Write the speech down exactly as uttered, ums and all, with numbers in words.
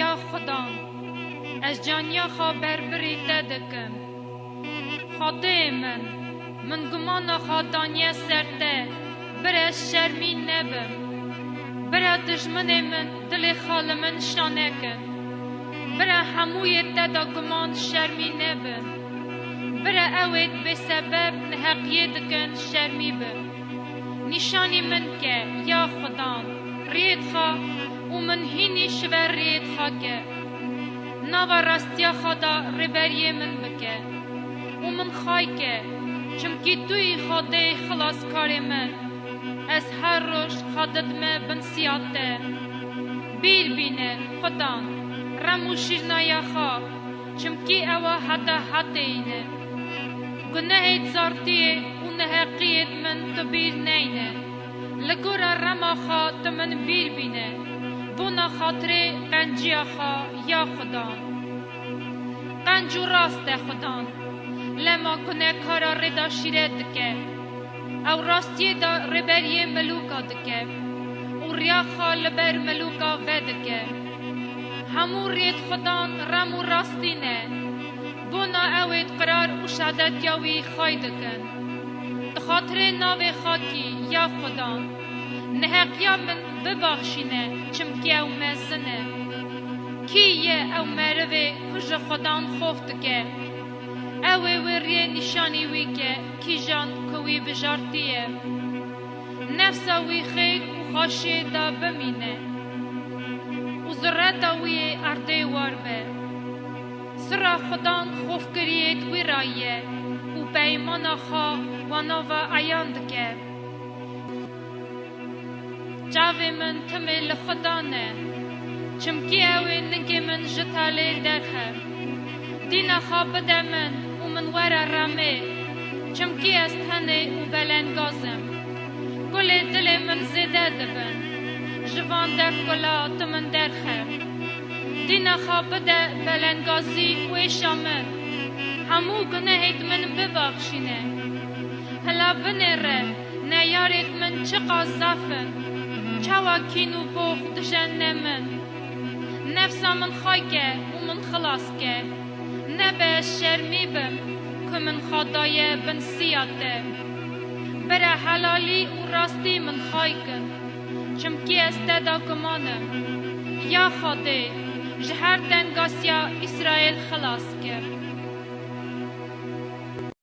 Ya Xudan, ez caniya xwe berbirî te dikim. Xwedê min, min gumana xwe daniye ser te, bira ez şermî nebim. Bira dijminê min dilê xwe li min şa nekin. Bira hemûyê te de guman şermî nebin. Bira ewêd bêsebeb neheqiyê dikin şermî bin. Nîşanî min ke, ya Xudan, riyêd xwe û min hînî ji ber riyêd xwe ke. Nava rastiya xwe de rêberiyê min bike û min xay ke, çimkî tu yî Xwedê xilaskarê min. Ez her roj xwe didime bin siya te. Bîr bîne, Xudan, rem û şîrnaya xwe, çimkî ewa heta hetê yî ne. Gunehêd zartiyê û neheqiyêd min tu bîr neyne. Li gora rema xwe tu min bîr bîne. Bona xatirê qenciya xwe, ya Xudan. Qenc û rast e Xudan. Lema gunekara rêda şîret dike. Ew rastiyê de rêberiyê milûka dike û riya xwe li ber milûka vedike. Hemû rêd Xudan rem û rastî ne. Bona ewêd qirar û şehadetiya wî xay dikin. Di xatirê navê xakî ya Xudan, neheqiya min bibaxşîne, çimkî ew mezin e. Kî ye ew merivê ku ji Xudan xof dike? Ew ê wê riyê nîşanî wî ke, kîjan ku wî bijartiye. Nefsa wî xêr û xweşiyê de bimîne û zireta wî yê erdê war be. Sira Xudan xofkiriyê di wî ra ye û peymana xwe wana ve eyan dike. Çavê min timê li Xudan e, çimkî ew ê ningê min ji talê derxe. Dîna xwe bide min û min were remê, çimkî ez tenê û belengaz im. Gulê dilê min zêde dibin, ji van def gula tu min derxe. Dîna xwe bide belengazî û êşa min, hemû gunehêd min bibaxşîne. Hela binêre, neyarêd min çiqas zaf in, çawa kîn û box dijenne min. Nefsa min xay ke û min xilas ke. Nebe ez şermî bim, ku min xwe daye bin siya te. Bira helalî û rastî min xay kin, çimkî ez te de guman im. Ya Xwedê, ji her tengasiya Îsraêl xilas ke.